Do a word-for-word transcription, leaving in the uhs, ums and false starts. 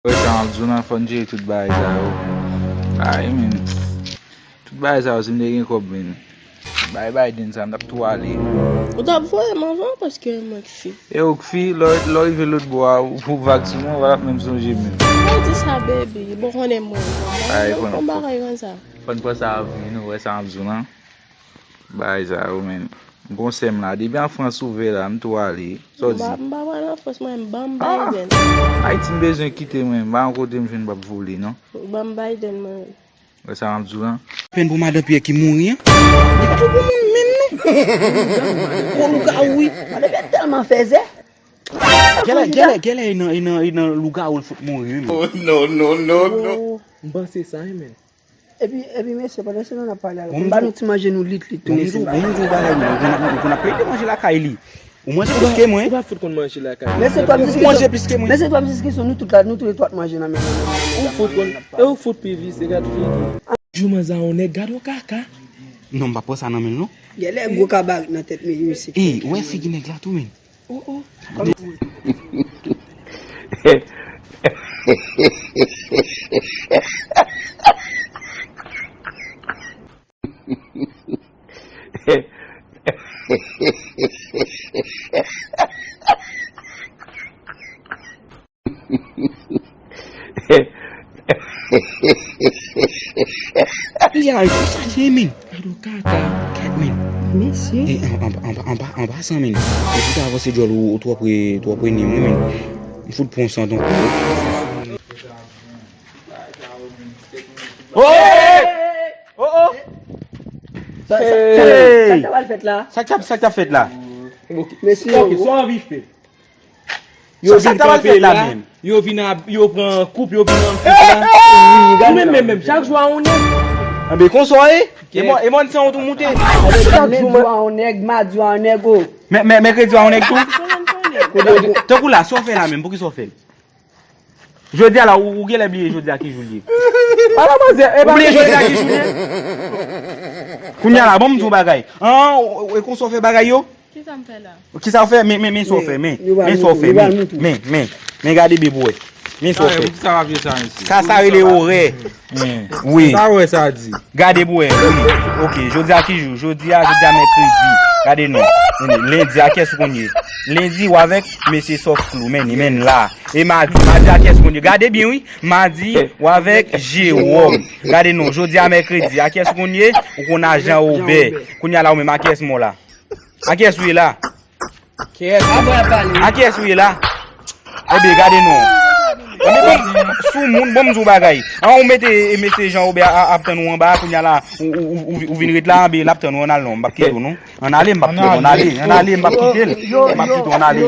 Wè sa m ap di w nan, fò n jere tout bagay sa yo. Ay, men. Tout bagay sa yo, si m te gen kòb, men. Bay Biden sa, m t ap tou ale. Ou t ap voye m anvan paske mwen k fi. E ou k fi, lè w rive lòt bò a, ou pou vag sou mwen, ou pa t ap menm sonje m menm. Ou di sa, baby. Bon, konnen mwen. Ay, konnen. Yon bagay konsa. Fò n pran sa avè nou, wè sa m ap di w nan. Bagay sa yo, men. M gon sè m la. Depi an Frans ouvè la, m tou ale. Sa w di? M pa, m pa pral an Frans, mwen, m ban m Biden. Ayiti m bezwen kite mwen. M pa yon kote m jwenn p ap vole, non. Ban m Biden, mwen. Wè sa m ap di w lan. Pèn pou madan Pyè ki mouri an. Li pa pou moun menm, non. Gwo lougawou, wi. Madan Pyè tèlman fèzè. Gèlè, gèlè, gèlè, e nan, e nan, e nan lougawou l fout mouri, wi, men. Oh, no, no, no, no. M panse sa, wi, men. Epi, epi, mesye, pandan se nou n ap pale a, konn ba nou ti manje nou lit lit tou, mesye. Bon, m di w bagay, wi, ou konn ap, ou konn ap plede manje lakay li. Ou manje plis ke mwen. Ou pa fout konn manje lakay li. Mesye, twa m di, ou manje plis ke mwen. Mesye, twa m di, kesyon nou tout la, nou tou le twa t manje nan men, nan men, nan men. Ou fout konn, e ou fout pi vise, gad figi. Jouman sa yon nèg, gad yon kaka. Non, m pa pran sa nan men l, non. Gèlè gwo kabaret nan tèt mesye. E, ou wè figi nèg la tou, men. Oh, oh. Li a yon sa je, men. Gad yon kaka. Gad, men. Mesye. E, an, an, an, an, an, an pasan, men. Depi w ta avanse djòl ou, ou twò pre, twò pre nen mwen, men. M fout pran san tonton. Oh, oh, oh! Oh, oh! Sa, sa, sa, sa k ta pral fèt la? Sa k ta, sa k ta fèt la? Mesye, ok, sa w anvi fè? Yo vin kanpe la, yo vin a, yo pran koup, yo vin an koup la. Ou menm, menm, menm, chak jou a yon nèg. Anben, konsa w ye? E mòn, e mòn san w tou moute. Chak jou a yon nèg, madi a yon nèg, o. Mè, mè, mèkredi a yon nèg tou? Tankou la, sa w fè la menm, poukisa w fè l? Jodi a la, ou, ou genlè bliye jodi a ki jou l ye. Ala manzè, e pa bliye jodi a ki jou l ye. Kounye a la, bon, m di w bagay. An, e konsa w fè bagay yo? Kisa m fè la? Kisa w fè? Men, men, men sa w fè, men, men sa w fè, men, men, men, men gade byen pou wè. Men sa w fè. Sa rele orè. Wi. Sa wè sa di. Gade pou wè, wi. Ok, jodi a ki jou? Jodi a, jodi a mèkredi. Gade non. Lendi a kiyès ou konn ye? Lendi w avèk mesye Sòf Klou, men li, men la. E madi, madi a kiyès ou konn ye? Gade byen, wi. Madi w avèk Jewòm. Gade non, jodi a mèkredi. A kiyès ou konn ye? Ou konn a Jan Obè. Kounye a la ou menm, a kiyès mò la? A kiyès ou ye la? Kiyès? A kiyès ou ye la? Ebyen, gade non. Ebyen, bon, sou moun, bon, m di w bagay. An, ou mete, e, mesye Jan Obè a, a, ap tann ou anba a, kounye a la, ou, ou, ou, ou, ou vin ret la, anben, l ap tann ou, ann al non, m p ap kite w non. Ann ale, m p ap kite w, ann ale, ann ale, m p ap kite l. M p ap kite w, ann ale.